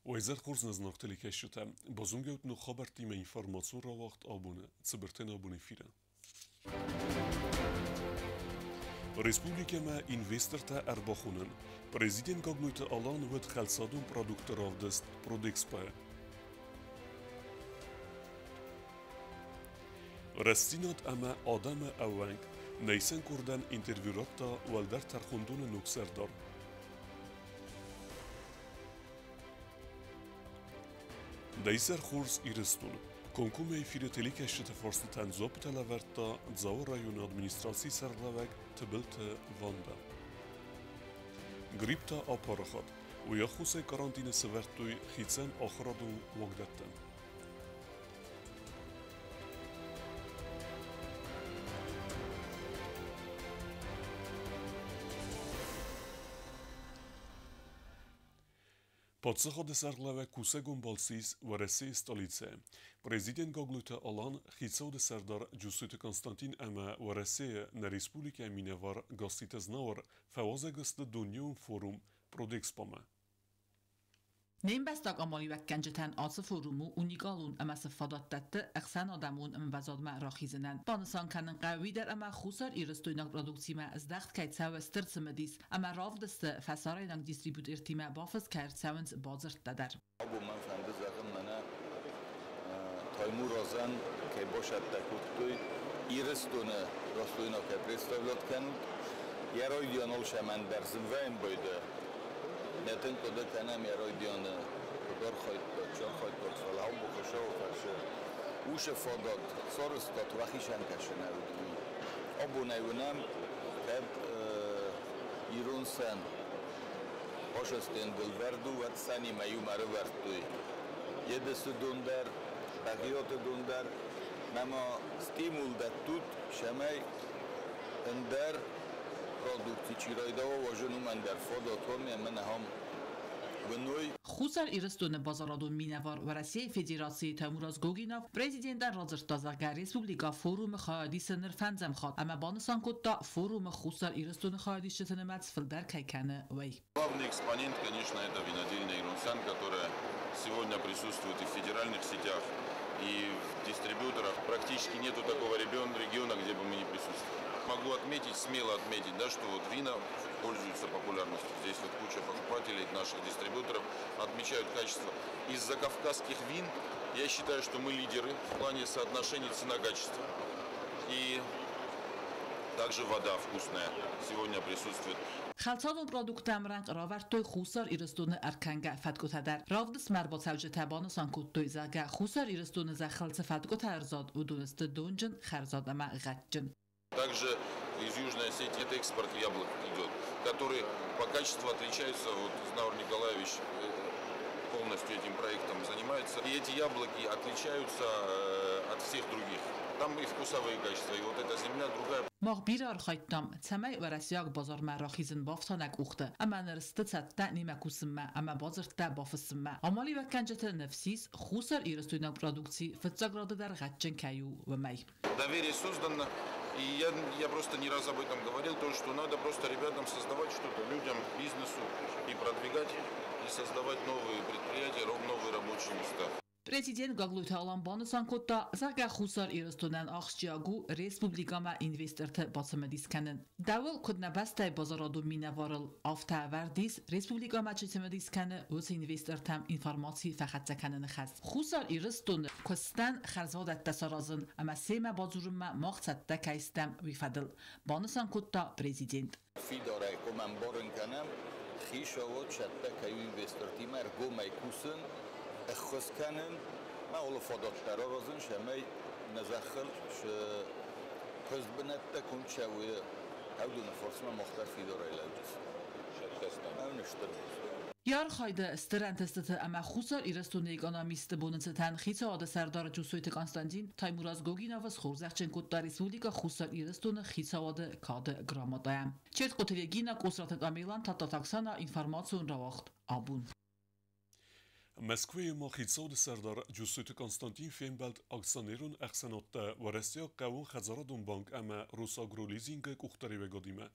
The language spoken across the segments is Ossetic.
Уӕ хорз нӕ зынаргъ телекӕсджытӕ, базонгӕут ног хабӕрттимӕ информацион рауагъд абоны, цыбыртӕн абон эфиры. Республикӕмӕ инвестортӕ ӕрбахонын. Президент Гаглойты Алан уыд хӕлцадон продукты равдыст Продэкспо-йы. Рӕстдзинад ӕмӕ адӕмы ӕууӕнк нӕ къордӕн интервью радта уӕлдӕр тӕрхондоны ног сӕрдар. Дӕ изӕр хорз, Ирыстон! Комкоммӕ эфиры телекӕсджыты фарстытӕн дзуаппытӕ лӕвӕрдта Дзауы районы администрацийы сӕргълӕууӕг Тыбылты Ванда. Грипп та апарахат. Уый аххосӕй карантины сӕвӕрдтой хицӕн ахуырадон уагдӕттӕн. Паддзахады сӕргълӕууӕг кусӕгон балцы ис Уӕрӕсейы столицӕйы. Президент Гаглойты Алан, хицауады сӕрдар Джусойты Константин ӕмӕ Уӕрӕсейы нӕ республикӕйы минӕвар Гасситы Знауыр фӕуазӕг сты дунеон форум Продэкспо-мӕ. Не мбӕстаг амалиуӕггӕнджытӕн ацы форум у уникалон ӕмӕ цы фадат дӕтты ӕхсӕнадӕмон ӕмвӕзадмӕ рахизынӕн. Банысан кӕнын хъӕуы уый дӕр, ӕмӕ Хуссар Ирыстойнаг продукцимӕ здӕхт кӕй цӕуы стыр цымыдис ӕмӕ равдысты фӕсарӕйнаг дистрибьютортимӕ бафыст кӕй ӕрцӕуынц бадзырдтӕ дӕр. Абон мӕн фӕнды зӕгъын, мӕнӕ Таймуразӕн кӕй бацӕттӕ кодтой Ирыстоны достойно кӕй представлять кӕнут. Йӕ райдианыл сӕм ӕндӕр зынвӕйын нӕ тынг хъуыды кӕнӕм йӕ райдианы куыд архайдта, чи архайдта, фӕлӕ абон Хуыцауы фӕрцы уыцы фадат сарӕзтат уӕхицӕн кӕсынӕй уыд уый. Абонӕй уынӕм, кӕд ирон сӕн ацы стендыл вӕрд у, уӕд сӕнимӕ иумӕ ӕрывӕрдтой Едысы дон дӕр, Бӕгъиаты дон дӕр. Нӕма стимул дӕттут, цӕмӕй ӕндӕр продукци чи райдауа уӕзын, уымӕн дӕр фадат уа ӕмӕ ахӕм уыной. Хуссар Ирыстоны базарадон минӕвар Уӕрӕсейы Федерацийы Таймураз Гогинов президентӕн радзырдта, зӕгъгӕ, республикӕ форумы хайадисы ныр фӕндзӕм хатт ӕмӕ банысан кодта, форумы Хуссар Ирыстоны хайадисджыты нымӕц фылдӕр кӕй кӕны, уый. Главный экспонент, конечно, это винодельня «Ирон сӕн», которая сегодня присутствует и в федеральных сетях, и в дистрибьюторах. Практически нету такого региона, где бы мы не присутствовали. Могу отметить, смело отметить, да, что вот вина пользуются популярностью. Здесь вот куча покупателей, наших дистрибьюторов отмечают качество. Из закавказских вин я считаю, что мы лидеры в плане соотношений цена-качество. И также вода вкусная сегодня присутствует. Хӕлцадон продуктты ӕмрӕнхъ равӕрдтой Хуссар Ирыстоны ӕркӕнгӕ фӕткъуытӕ дӕр. Равдыстмӕ ӕрбацӕуджытӕ банысан кодтой, зӕгъгӕ, Хуссар Ирыстоны зӕххыл цы фӕткъуытӕ ӕрзад, уыдон сты донджын, хӕрзад ӕмӕ гъӕдджын. Также из Южной Осетии это экспорт яблок идет, который по качеству отличается. Вот Знаур Николаевич полностью этим проектом занимается. И эти яблоки отличаются от всех других. Там и вкусовые качества, и вот эта земля другая. Мах бирӕ архайдтам, цӕмӕй уӕрӕсейаг базармӕ рахизын бафта нӕ къухты, ӕмӕ ныр сты цӕттӕ немӕ кусынмӕ ӕмӕ бадзырдтӕ бафыссынмӕ. Амалиуӕггӕнджыты ныфс ис, Хуссар Ирыстойнаг продукци фыццаг рады дӕр гъӕдджын кӕй у, уымӕй. Доверие создано, и я просто не раз об этом говорил, то, что надо просто ребятам создавать что-то, людям, бизнесу, и продвигать, и создавать новые предприятия, новые рабочие места. Президент Гаглойты Алан банысан кодта, зӕгъгӕ, Хуссар Ирыстонӕн ахсджиаг у республикӕмӕ инвесторты бацымыдис кӕнын. Дӕуыл, куыд нӕ бӕстӕйы базарадон минӕварыл, афтӕ ӕвӕрд ис, республикӕмӕ чи цымыдис кӕны, уыцы инвестортӕм информаци фӕхӕццӕ кӕныны хӕс. Хуссар Ирыстоны куыстӕн хӕрзвадӕттӕ саразын ӕмӕ семӕ бадзурынмӕ мах цӕттӕ кӕй стӕм, уый фӕдыл, банысан кодта президент. Фидарӕй хъуамӕ ӕмбарын кӕнӕм, хицауад цӕттӕ кӕй у инвестортимӕ ӕргомӕй кусын, ӕххуыс кӕнын, ма алы фадат дӕр аразын, цӕмӕй нӕ зӕххыл цы куыстбынӕттӕ конд цӕуы, уыдоны фарсмӕ мах дӕр фидарӕй лӕуджыстӕм. Ӕмӕ стыр Йӕ архайды стыр ӕнтыстыты ӕмӕ Хуссар Ирыстоны экономистты боны цытӕн хицауады сӕрдар Джусойты Константин Таймураз Гогиновы схорзӕхджын кодта Республикӕ Хуссар Ирыстоны хицауады кады грамотӕйӕ. Четкъоты Регина, Къосраты Тамерлан, Тадтаты Оксана, информацион рауагъд Абон. Мӕскуыйы ма хицауады сӕрдар Джусойты Константин фембӕлд акционерон ӕхсӕнадтӕ Уӕрӕсейаг хъӕууон хӕдзарадон банк ӕмӕ Росагролизинг-ы къухдариуӕгадимӕ.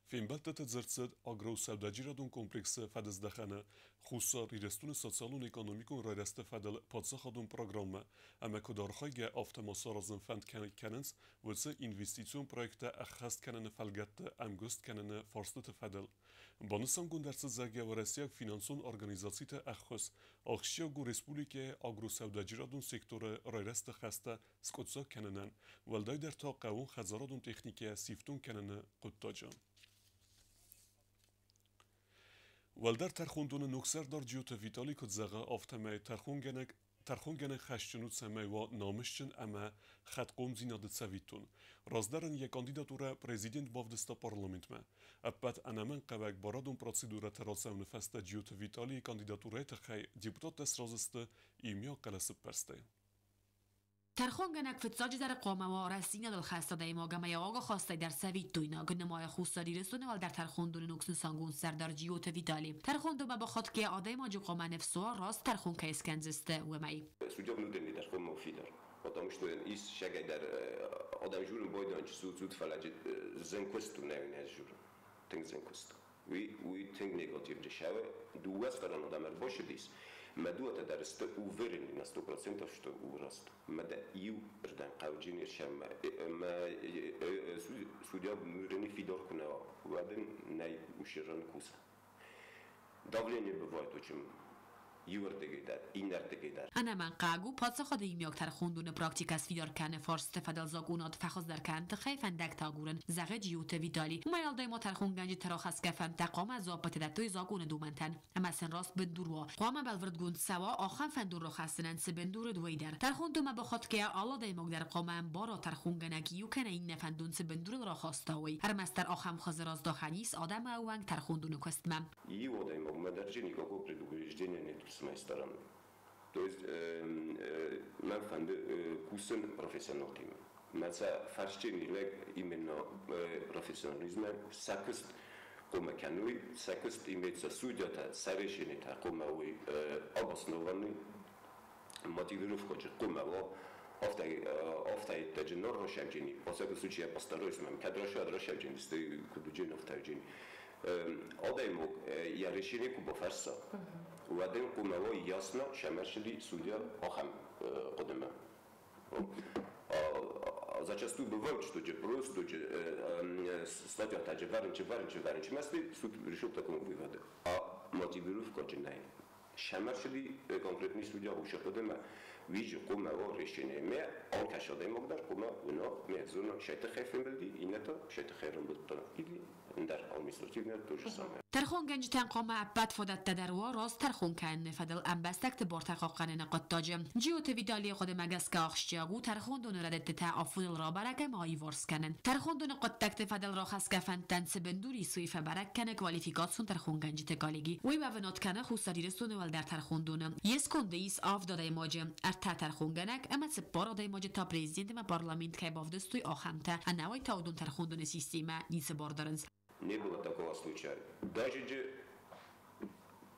Фембӕлдтыты дзырд цыд агросӕудӕджерадон комплексы фӕдыздӕхӕны Хуссар Ирыстоны социалон-экономикон райрӕзты фӕдыл паддзахадон программӕ ӕмӕ куыд архайгӕ, афтӕ ма саразын фӕнд кӕнынц, уыцы инвестицион проекттӕ ӕххӕст кӕныны фӕлгӕтты ӕмгуыст кӕныны фарстыты фӕдыл. Банысангонд ӕрцыд, зӕгъгӕ, уӕрӕсейаг финансон организациты ӕххуыс ахсджиаг у республикӕйы агросӕудӕджерадон секторы райрӕзты хӕстӕ скъуыддзаг кӕнынӕн, уӕлдайдӕр та хъӕууон хӕдзарадон техникӕйӕ сифтонг кӕныны хъуыддаджы. Уӕлдӕр тӕрхондоны ног сӕрдар Джиоты Витали куыд зӕгъы, афтӕмӕй тӕрхонгӕнӕг хӕсджын у, цӕмӕй уа намысджын ӕмӕ хӕдхъомдзинады цӕвиттон. Раздӕр ын йӕ кандидатурӕ президент бавдыста парламентмӕ. Ӕппӕт ӕнӕмӕнгхъӕуӕг барадон процедурӕтӕ рацӕуыны фӕстӕ Джиоты Виталийы кандидатурӕйы тыххӕй депутаттӕ сразы сты иумиаг хъӕлӕсыппӕрстӕй. Тӕрхонгӕнӕг фыццаджыдӕр хъуамӕ уа рӕстдзинадыл хӕст адӕймаг ӕмӕ йӕ уагахастӕй дӕр цӕвиттойнаг, нымайы Хуссар Ирыстоны уӕлдӕр тӕрхондоны ног снысангонд сӕрдар Джиоты Витали. Тӕрхондонмӕ бахатгӕ адӕймаджы хъуамӕ ныфс уа, раст тӕрхон кӕй скӕндзысты, уымӕй. Судебный тӕрхонмӕ фидар, потому что ис сӕгӕйдӕр адӕм журын бойданчы суд фӕлӕджы зын куыст у, нӕ журын тынг зын куыст. Уый тынг негатив дешеве. Дыууӕ сторон адӕм ӕрбашыдис. Мӕ дыууӕтӕ дӕр сты уверены на 100%, что у раст. Мӕ дӕ иу рдӕм хъауджын ирсӕммӕ мӕ судья внутренний фидар куы нӕ уа, уӕд ын нӕй уширан куса. Давление бывает очень иуӕрдыгӕй дӕр, иннӕрдыгӕй дӕр. Ӕнӕмӕнгхъӕуӕг у паддзахады иумиаг тӕрхондоны практикӕ сфидар кӕны фарстыты фӕдыл закъонад фӕхуыздӕр кӕныны тыххӕй фӕндӕгтӕ агурын, зӕгъы Джиоты Витали. Уымӕй уӕлдай ма тӕрхонгӕнджыты рахӕсгӕ фӕндтӕ хъуамӕ дзуаппытӕ дӕттой закъоны домӕнтӕн ӕмӕ сын раст бындур уа. Хъуамӕ бӕлвырдгонд цӕуа, ахӕм фӕндон рахӕссынӕн цы бындур уыд, уый дӕр. Тӕрхондонмӕ бахатгӕйӕ алы адӕймаг дӕр хъуамӕ ӕмбара, тӕрхонгӕнӕг иу кӕнӕ иннӕ фӕндон цы бындурыл рахаста, уый. Ӕрмӕстдӕр ахӕм хуызы раздахӕн ис адӕмы ӕууӕнк тӕрхондоны куыстмӕ. Иу адӕймагмӕ дӕр же никакого предупреждения нет с моей стороны. То есть мӕн фӕнды кусын профессионалтимӕ. Мӕ сӕ фӕрсджын лӕг именно профессионализмӕ сӕ куыст хъуамӕ кӕной, сӕ куыст имеется судьятӕ, сӕ решениетӕ хъуамӕ уой обоснованный, мотивировка хъуамӕ уа. Афтӕ иттӕджы нор рашӕвджини. Во всяком случае, я постараюсь, мӕм кӕд рашӕд рашӕвджини, стӕй куыд уыджын афтӕвджини. Адӕймаг йӕ решение куы бафӕрса, уӕд ын хъуамӕ уа ясно, сӕмӕрсыди судья ахӕм хъуыдымӕ. Зачастую бывает, что же просто статья та же варнче, варнче, варнче, месты, суд пришел к такому выводу. А мотивировка же не. Сӕмӕрсыди конкретный судья уыцы хъуыдымӕ, уый хъуамӕ уа решение. Ме алкӕцы адӕймаг дӕр хъуамӕ уына, ме зона, сӕ тыххӕй фембӕлди, иннӕтӕ сӕ тыххӕй рамбылдта. Или ӕндӕр административное то же самое. Тӕрхонгӕнджытӕн хъуамӕ ӕппӕт фадӕттӕ дӕр уа раст тӕрхон кӕныны фӕдыл ӕмбӕстӕгты бартӕ хъахъхъӕныны хъуыддаджы. Джиоты Виталийы хъуыдымӕ гӕсгӕ ахсджиаг у тӕрхондоны рӕдыдтытӕ афоныл рабӕрӕг ӕмӕ аиуварс кӕнын. Тӕрхондоны хъуыддӕгты фӕдыл рахӕсгӕ фӕндтӕн цы бындур ис, уый фӕбӕрӕг кӕны квалификацион тӕрхонгӕнджыты коллеги. Уый уӕвынад кӕны Хуссар Ирыстоны уӕлдӕр тӕрхондоны. Йе сконды ис авд адӕймаджы, ӕртӕ тӕрхонгӕнӕг ӕмӕ цыппар адӕймаджы та президент ӕмӕ парламент кӕй бавдыстой, ахӕмтӕ. Ӕнӕуый та уыдон тӕрхондоны системӕ ницы бар дарынц. Не было такого случая. Даже же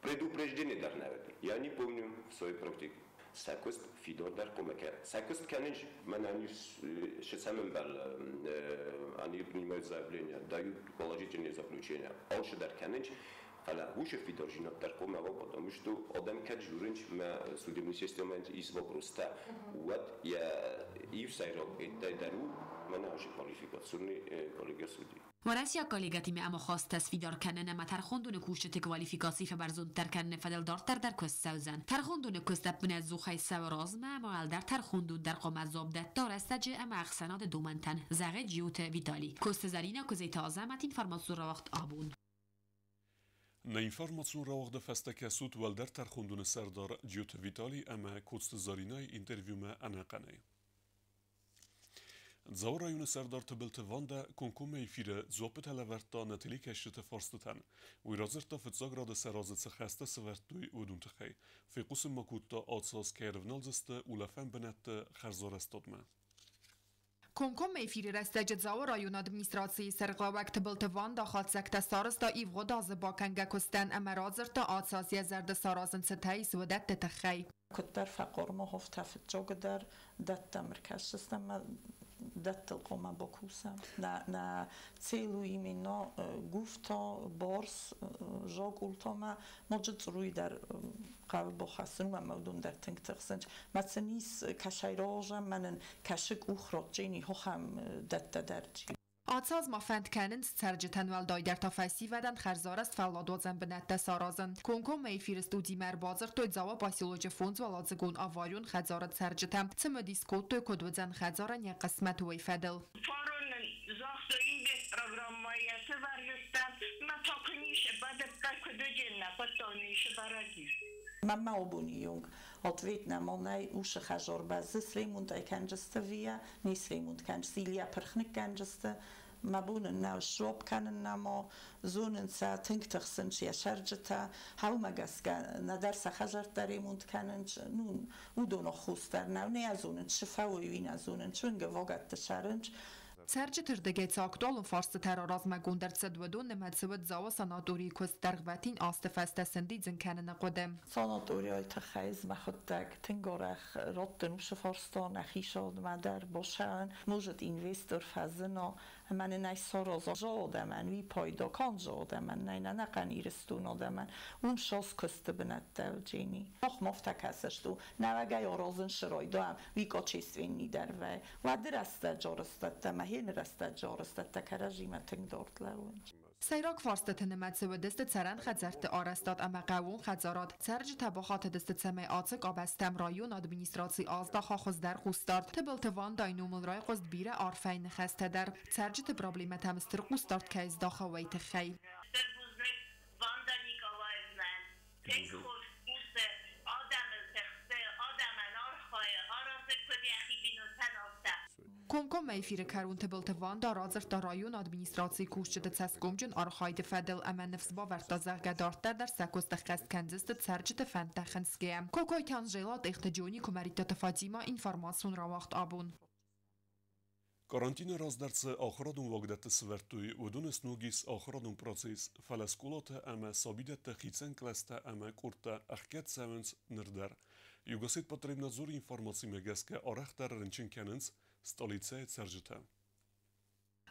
предупреждение дӕр нӕ уыди. Я не помню в своей практике. Сӕ куыст фидар хъуамӕ кӕ. Сӕ куыст кӕнынц, мӕнӕ они цӕмӕн они принимают заявления, дают положительные заключения. Алцы дӕр кӕнынц, фӕлӕ уыцы фидарджинад дӕр хъуамӕ уа, потому что адӕм кӕд журынц, мӕ судебный системӕ ис вопростӕ, уӕд йӕ иу сӕйраг ӕддӕй дӕр у мӕнӕ ацы квалификационный коллегия судей. Уӕрӕсейаг коллегӕтимӕ ӕмахастытӕ сфидар кӕнын ӕмӕ тӕрхондоны кусджыты квалификаци фӕбӕрзонддӕр кӕныны фӕдыл дарддӕр дӕр куыст цӕудзӕн. Тӕрхондоны куыст ӕппынӕдзухӕй цӕуы размӕ ӕмӕ уӕлдӕр тӕрхондон дӕр хъуамӕ дзуапп дӕтта рӕстӕджы ӕмӕ ӕхсӕнады домӕнтӕн, зӕгъы Джиоты Витали. Коцты Зӕринӕ, Куыдзойты Азӕмӕт, информацион рауагъд «Абон». Нӕ информацион рауагъды фӕстӕ кӕсут уӕлдӕр тӕрхондоны сӕрдар Джиоты Витали ӕмӕ Коцты Зӕринӕйы интервьюмӕ ӕнӕхъӕнӕй. Дзауы районы сӕрдар Тыбылты Ванда комкоммӕ эфиры дзуаппытӕ лӕвӕрдта нӕ телекӕсджыты фарстытӕн. Уый радзырдта, фыццаг рады сӕ разы цы хӕстӕ сӕвӕрдтой, уыдон тыххӕй. Фехъусын ма кодта, ацы аз кӕй ӕрывналдзысты улӕфӕн бынӕтты хӕрзарӕзтадмӕ. Комкоммӕ эфиры рӕстӕджы Дзауы районы администрацийы сӕргълӕууӕг Тыбылты Ванда хатдзӕгтӕ сарӕзта ивгъуыд азы бакӕнгӕ куыстӕн ӕмӕ радзырдта, ацы аз йӕ зӕрды саразын цытӕ ис, уыдӕтты тыххӕй. Куыддӕр фӕхъормохофтӕ фыццагдӕр дӕттӕм ӕркӕсдзыстӕм. Дӕттыл хъуамӕ бакусӕм. Нӕ цел у именно гуфта, барс, закъултамӕ ноджы църуй дӕр хъӕуы бахӕссын, ӕмӕ уыдон дӕр тынг тыхсынц. Мӕ сын ис кӕсӕй разӕм, мӕнӕн кӕсы къух ротчени хохӕм дӕттӕ дӕр. Ацы аз ма фӕнд кӕнынц цӕрджытӕн, уӕлдайдӕр та фӕсивӕдӕн хӕрзарӕзт фӕлладуадзӕн бынӕттӕ саразын. Комкоммӕ эфиры студимӕ ӕрбадзырдтой Дзауы поселочы фондзуӕладзыгон аварион хӕдзары цӕрджытӕ. Цымыдис кодтой, куыд уыдзӕн хӕдзарӕн йӕ хъысмӕт, уый фӕдыл. Фарон нын загътой инвестпрограммӕйӕ сӕвӕрдзыстӕм, мӕ та куы ницы бадӕтта, куыд уыдзӕн нӕ хъуыддаг, ницы бӕрӕг ис. Мӕнмӕ абони онг ответ нӕма нӕй уыцы хӕдзар бӕззы сремонт ӕй кӕнджысты виа, не сремонт кӕнджысты, Илья пырх ныккӕнджысты. Мӕ бон ын нӕу сжоб кӕнын нӕма, зонын сӕ, тынг тыхсынц йӕ цӕрджытӕ. Хъӕумӕ гӕсгӕ нӕдӕр сӕ хӕдзӕрттӕ ремонт кӕнынц, ну, уыдон аххос дӕр нӕу, нӕ зонынц, цы фӕуой, уый нӕ зонынц, уынгӕ вагӕтты цӕрынц. Цӕрджыты рдыгӕй цы актуалон фарстытӕ размӕгонд ӕрцыд, уыдон нымӕцы уыд Дзауы санаторийы куыст дӕргъвӕтин азты фӕстӕ сӕндидзын кӕныны хъуыды. Санаторийы тыххӕй мӕхуыдтӕг тынг арӕх раттын уыцы фарста нӕхи дӕр босӕн. Может, инвестор фӕзына ӕмӕ нын ӕй сараза адӕмӕн, уый пайда канд адӕмӕн, нӕ ӕнӕхъӕн Ирыстон адӕмӕн. Уым сас куысты бынӕттӕ уыджени. Мах ма афтӕ кӕсӕст у, нӕуӕгӕй аразын срайдаӕм, уый качественный дӕр вӕй. Уӕды рӕстӕджы арӕзтӕдтӕ ӕмӕ хены рӕстӕджы арӕзтӕдтӕ кӕрӕдзимӕ тынг дард лӕууынц. Сӕйраг фарстыты нымӕцы уыдысты цӕрӕн хӕдзӕртты арӕзтад ӕмӕ хъӕууон хӕдзарад. Цӕрджытӕ бахатыдысты, цӕмӕй ацы къабӕзтӕм районы администраци аздаха хуыздӕр хъусдард. Тыбылты Вандайы номыл райхъуыст бирӕ арфӕйы ныхӕстӕ дӕр, цӕрджыты проблемӕтӕм стыр хъусдард кӕй здахы, уый тыххӕй. Стыр бузныг Ванда Николаевнӕн, тынг хорз кусы, адӕмыл тыхсы, адӕмӕн архайы, аразы куыд йӕхи бинонтӕн, афтӕ. Комкоммӕ эфиры кӕрон Тыбылты Ванда радзырдта районы администрацийы кусджыты цӕсгомджын архайды фӕдыл ӕмӕ ныфс бавӕрдта, зӕгъгӕ, дарддӕр дӕр сӕ куыст ӕххӕст кӕндзысты цӕрджыты фӕндтӕ хынцгӕйӕ. Кокойты Анжела, Тъехты Джони, Куымӕридтаты Фатима, информацион рауагъд «Абон». Карантины раздӕр цы ахуырадон уагдӕтты сӕвӕрдтой, уыдоны сног ис ахуырадон процесс, фӕлӕ скъолатӕ ӕмӕ сабидӕттӕ хицӕн кълӕстӕ ӕмӕ къордтӕ ӕхгӕд цӕуынц ныр дӕр. Югосетпотребнадзоры информацимӕ гӕсгӕ арӕхдӕр рынчын кӕнынц столицӕйы цӕрджытӕ.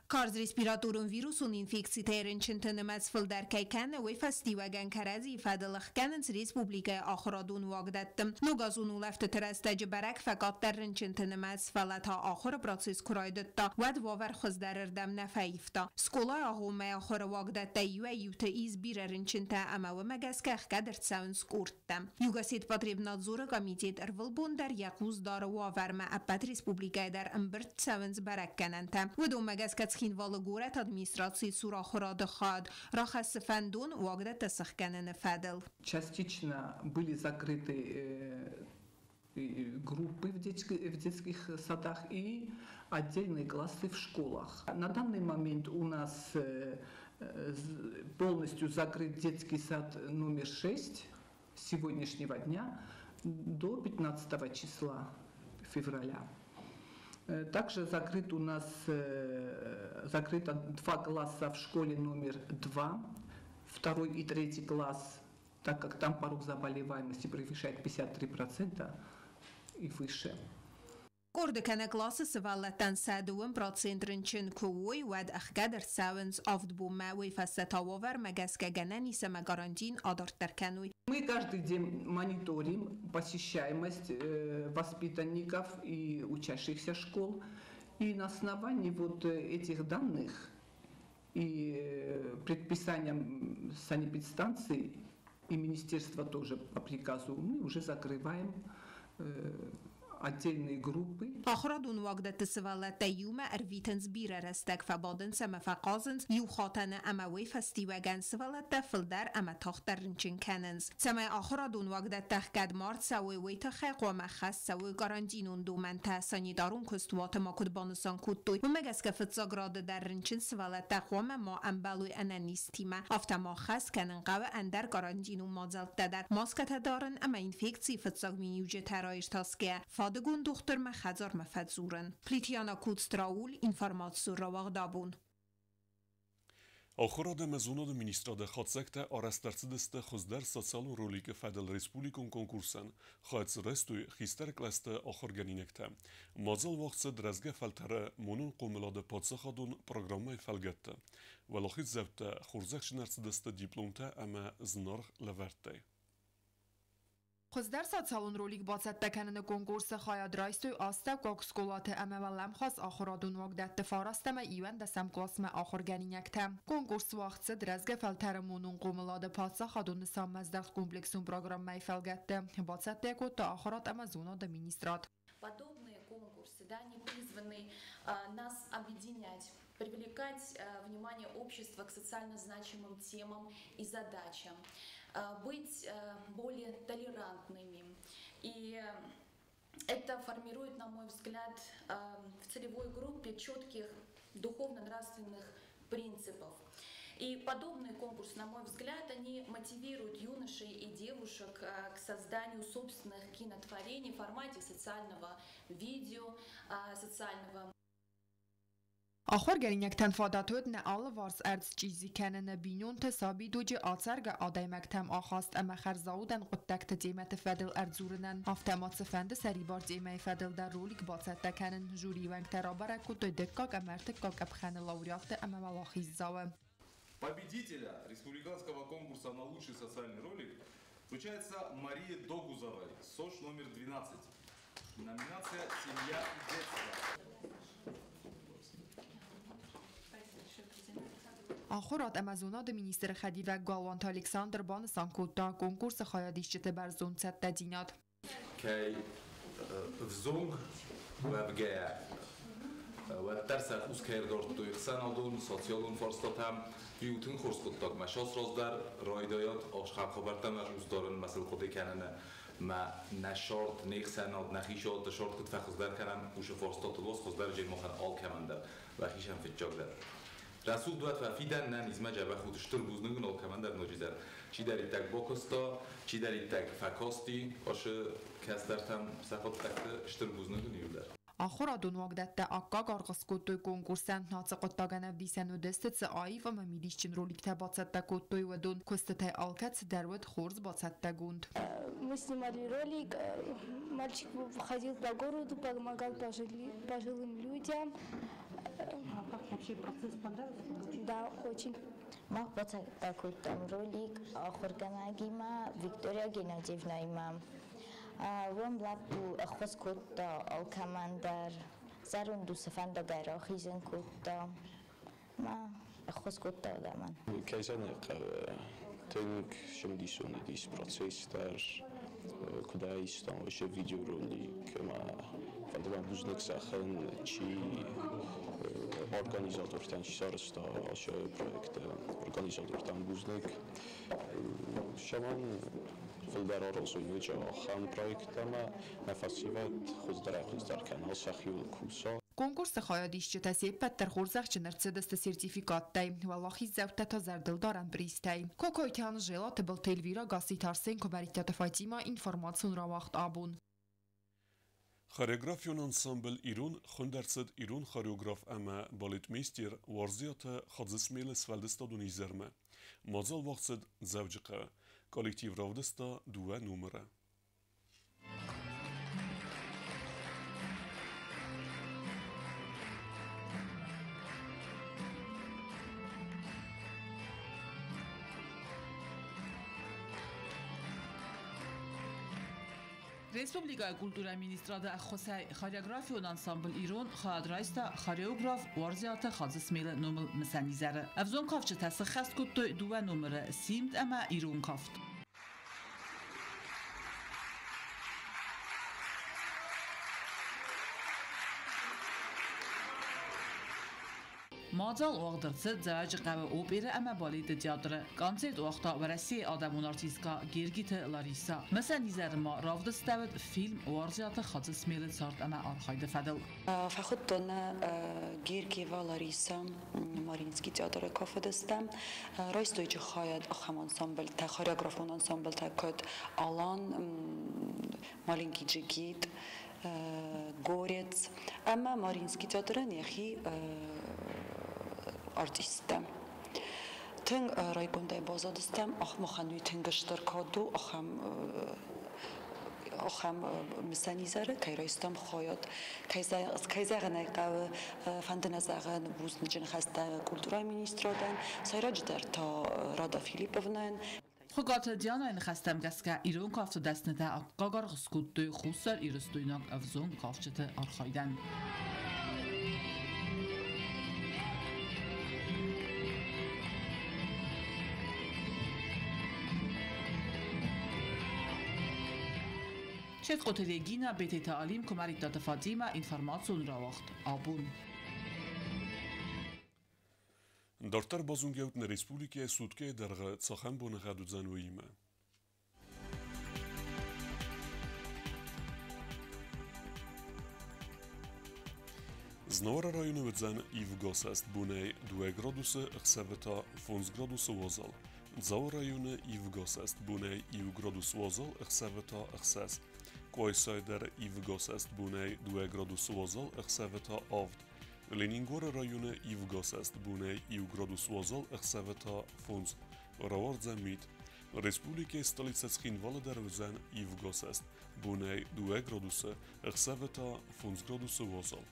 Карз респираторон вирусон инфекцитӕй рынчынты нымӕц фылдӕр кӕй кӕны, уый фӕстиуӕгӕн кӕрӕдзийы фӕдыл ӕхгӕнынц республикӕйы ахуырадон уагдӕтты. Ногазон улӕфтыты рӕстӕджы бӕрӕг фӕкъаддӕр рынчынты нымӕц, фӕлӕ та ахуыры процесс куы райдыдта, уӕд уавӕр хуыздӕрырдӕм нӕ фӕивта. Скъолайы агъоммӕ ахуыры уагдӕттӕй иуӕй-иуты ис бирӕ рынчынтӕ ӕмӕ уымӕ гӕсгӕ ӕхгӕд ӕрцӕуынц къордтӕ. Югосетпотребнадзоры комитет ӕрвылбон дӕр йӕ хъус дары уавӕрмӕ, ӕппӕт республикӕйы дӕр ӕмбырд цӕуынц бӕрӕггӕнӕнтӕ. Уыдонмӕ гӕсгӕ Цхинвалы горӕты администрацийы цур ахуырады хайад рахӕссы фӕндон уагдӕттӕ сыхгӕныны фӕдыл. Частично были закрыты группы в детских садах и отдельные классы в школах. На данный момент у нас полностью закрыт детский сад номер 6 с сегодняшнего дня до 15 числа февраля. Также закрыт у нас закрыто два класса в школе номер 2, второй и третий класс, так как там порог заболеваемости превышает 53% и выше. Къорды кӕнӕ къласы сывӕллӕттӕн сӕ 2% рынчын куы уой, уӕд ӕхгӕд ӕрцӕуынц 7 бонмӕ, уый фӕстӕ та уавӕрмӕ гӕсгӕ гӕнӕн ис ӕмӕ карантин адарддӕр кӕной. Мы каждый день мониторим посещаемость воспитанников и учащихся школ. И на основании вот этих данных и предписаниям санэпидстанции и министерства тоже по приказу мы уже закрываем отдельные группы. Ахуырадон уагдӕтты сывӕллӕттӕ иумӕ ӕрвитынц бирӕ рӕстӕг, фӕбадынц ӕмӕ фӕхъазынц иу хатӕны ӕмӕ уый фӕстиуӕгӕн сывӕллӕттӕ фылдӕр ӕмӕ тагъддӕр рынчын кӕнынц. Цӕмӕй ахуырадон уагдӕттӕ ӕхгӕд ма рцӕуой, уый тыххӕй хъуамӕ ӕххӕст цӕуой карантинон домӕнтӕ. Санитарон куыстуаты ма куыд банысан кодтой, уымӕ гӕсгӕ фыццаг рады дӕр рынчын сывӕллӕттӕ хъуамӕ ма ӕмбӕлой ӕнӕнизтимӕ. Афтӕ ма ӕххӕст кӕнын хъӕуы ӕндӕр карантинон мадзӕлттӕ дӕр, маскӕтӕ дарын ӕмӕ инфекцийы фыццаг миниуджытӕ раиртасгӕйӕ, фадыгон дохтырмӕ хӕдзармӕ фӕдзурын. Плитиана Куцтрауль, информацион рауагъд «Абон». Ахуырад ӕмӕ зонады министрады хатдзӕгтӕ арӕзт ӕрцыдысты хуыздӕр социалон роликы фӕдыл республикон конкурсӕн. Хайад дзы райстой хистӕр кълӕсты ахуыргӕнинӕгтӕ. Мадзал уагъд цыд рӕзгӕ фӕлтӕры монон хъомылады паддзахадон программӕйы фӕлгӕтты. Уӕлахиздзӕуттӕ хорзӕхджын ӕрцыдысты дипломтӕ ӕмӕ зынаргъ лӕвӕрттӕй. Хуыздӕр социалон ролик бацӕттӕ кӕныны конкурсы хайад райстой астӕуккаг скъолаты ӕмӕ уӕлӕмхас ахуырадон уагдӕтты 9 ӕмӕ 11-ӕм къласмӕ ахуыргӕнинӕгтӕ. Конкурс уагъд цыд рӕзгӕ фӕлтӕры монон хъомылады паддзахадон нысанмӕздӕхт комплексон программӕйы фӕлгӕтты. Бацӕттӕ кодта ахуырад ӕмӕ зонады министрад. Подобные конкурсы, да, они призваны нас объединять, привлекать внимание общества к социально значимым темам и задачам, быть более толерантными. И это формирует, на мой взгляд, в целевой группе четких духовно-нравственных принципов. И подобные конкурсы, на мой взгляд, они мотивируют юношей и девушек к созданию собственных кинотворений в формате социального видео, социального. Ахуыргӕнинӕгтӕн фадат уыд нӕ алыварс ӕрдз чъизи кӕныны, бинонты, сабидуджы, ацӕргӕ адӕймӕгтӕм ахаст ӕмӕ хӕрзаудӕн хъуыддӕгты темӕты фӕдыл ӕрдзурынӕн. Афтӕ ма цыфӕнды сӕрибар темӕйы фӕдыл дӕр ролик бацӕттӕ кӕнын. Жюрийы уӕнгтӕ рабӕрӕг кодтой дыккаг ӕмӕ ӕртыккаг къӕпхӕны лауреатты ӕмӕ уӕлахиздзауы. Победителя республиканского конкурса на лучший социальный ролик вручается Марии Догузовой, СОШ номер 12. Номинация «Семья и детство». Ахуырад ӕмӕ зонады министры хӕдивӕг Галуанты Александр банысан кодта конкурсы хайадисджыты бӕрзонд цӕттӕдзинад. Кӕй ӕвзонг уӕвгӕйӕ, уӕддӕр сӕ хъус кӕй ӕрдардтой ӕхсӕнадон, социалон фарстатӕм, иу тынг хорз хъуыддаг. Мӕ сас раздӕр райдайӕд ахӕм хабӕрттӕм хъус дарын, мӕ сыл хъуыды кӕныны, мӕ нӕ сард, не хсӕнад, нӕхи сарды сард куыд фӕхуыздӕр кӕнӕм, уыцы фарстатыл уац хуыздӕр джермахӕн алкӕмӕн дӕр, уӕхицӕн фыццагдӕр. Рӕсугъд уӕд уӕ фидӕн, нӕ низмӕ дзӕбӕх ут, стыр бузныг уын алкӕмӕн дӕр ноджыдӕр. Чидӕриддӕр бакуыста, чидӕриддӕр фӕкасти ацы кӕстӕртӕм сӕ хъуыддӕгты, стыр бузныг уын иуылдӕр. Ахуырадон уагдӕттӕ аккаг аргъ скодтой конкурсӕн. Ацы хъуыддагӕн ӕвдисӕн уыдысты, цы аив ӕмӕ мидисджын роликтӕ бацӕттӕ кодтой, уыдон. Куыстытӕй алкӕцы дӕр уыд хорз бацӕттӕгонд. Мы снимали ролик, мальчик ходил по городу, помогал пожилым людям. А как вообще процесс понравился? Да, очень. Мах бацӕттӕ кодтам ролик ахуыргӕнӕгимӕ Виктория Геннадьевнаимӕ. Уым лӕппу ӕххуыс кодта алкӕмӕн дӕр, зӕронд усы фӕндагӕй рахизын кодта, ӕмӕ ӕххуыс кодта адӕмӕн. Кӕй зӕгъын ӕй хъӕуы, тынг цымыдисон уыдис процесс дӕр, куыд айстам вообще видеоролик ӕмӕ фӕнды мӕ бузныг зӕгъын, чи организатортӕн, чи сарӕзта ацы проекты организатортӕн бузныг. Сӕмӕн фылдӕр аразой ноджы ахӕм проекттӕ ӕмӕ нӕ фӕсивӕд хуыздӕрӕй-хуыздӕр кӕна, сӕхиуыл куса. Конкурсы хайадисджытӕ се ппӕт дӕр хорзӕхджын ӕрцыдысты сертификаттӕй, уӕлахиздзӕуттӕ та зӕрдылдарӕн призтӕй. Кокойты Анжела, Тыбылты Эльвира, Гасситы Арсен, Куымӕридтаты Фатимӕ, информацион рауагъд «Абон». Хореографион ансамбль «Ирон» хуынд ӕрцыд ирон хореограф ӕмӕ балетмейстер Уарзиаты Хадзысмелы сфӕлдыстадон изӕрмӕ. Мадзал уагъд цыд Дзӕуджыхъӕуы. Коллектив равдыста дыууӕ номыры. Республикӕйы культурӕйы министрады ӕххуысӕй хореографион ансамбль «Ирон» хайад райста хореограф Уарзиаты Хадзысмелы номыл мысӕн изӕры. Ӕвзонг кафджытӕ сыххӕст кодтой дыууӕ номыры «Симд» ӕмӕ «Ирон кафт». Мадзал уагъд ӕрцыд Дзӕуӕджыхъӕуы оперӕ ӕмӕ балеты театры. Концерт уагъта Уӕрӕсейы адӕмон артисткӕ Гергиты Ларисӕ. Мысӕн изӕры ма равдыстӕуыд фильм Уарзиаты Хадзысмелы цард ӕмӕ архайды фӕдыл. Фӕхуыдтон нӕ Гергиева Лариса Мариинский театры кафедыстӕм. Райстой хайад ахӕм ансамбльтӕ, хореографон ансамбльтӕ, куыд Алан, Маленький джигит, Горец ӕмӕ Мариинский театрӕн йӕхи артисттӕ. Тынг райгондӕй баззадыстӕм, махӕн уый тынг стыр кад у, ахӕм мысӕн изӕры кӕй райстам хайад. Кӕй зӕгъын ӕй хъӕуы, фӕнды нӕ зӕгъын бузныджы ныхӕстӕ культурӕйы министрадӕн, сӕйраджыдӕр та Рада Филипповнайӕн. Хуыгаты Дианайы ныхӕстӕм гӕсгӕ ирон кафты дӕснытӕ аккаг аргъ скодтой хуссарирыстойнаг ӕвзонг кафджыты архайдӕн. Четкъоты Регина, Бететы Алим, Куымӕридтаты Фатимӕ, информацион рауагъд Абон. Дарддӕр базонгӕут нӕ республикӕйы суткӕйы дӕргъы цахӕм боныгъӕд уыдзӕн, уыимӕ. Знауыры районы уыдзӕн ивгӕсӕст бонӕй 2 градусы, ӕхсӕвы та 5 градусы уазал. Дзауы районы ивгӕсӕст бонӕй 1 градус уазал, ӕхсӕвы та 6. Къуайсайы дӕр ивгӕсӕст бонӕй 2 градусы уазал, ӕхсӕвы та 7. Ленингоры районы ивгӕсӕст бонӕй 1 градус уазал, ӕхсӕвы та 5. Рауардзӕн мит. Республикӕйы столицӕ Цхинвалы дӕр уыдзӕн ивгӕсӕст бонӕй 2 градусы, ӕхсӕвы та 5 градусы уазал.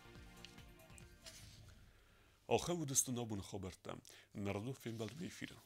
Ахӕм уыдысты нӕ абоны хабӕрттӕ. Нӕ радон фембӕлд эфиры.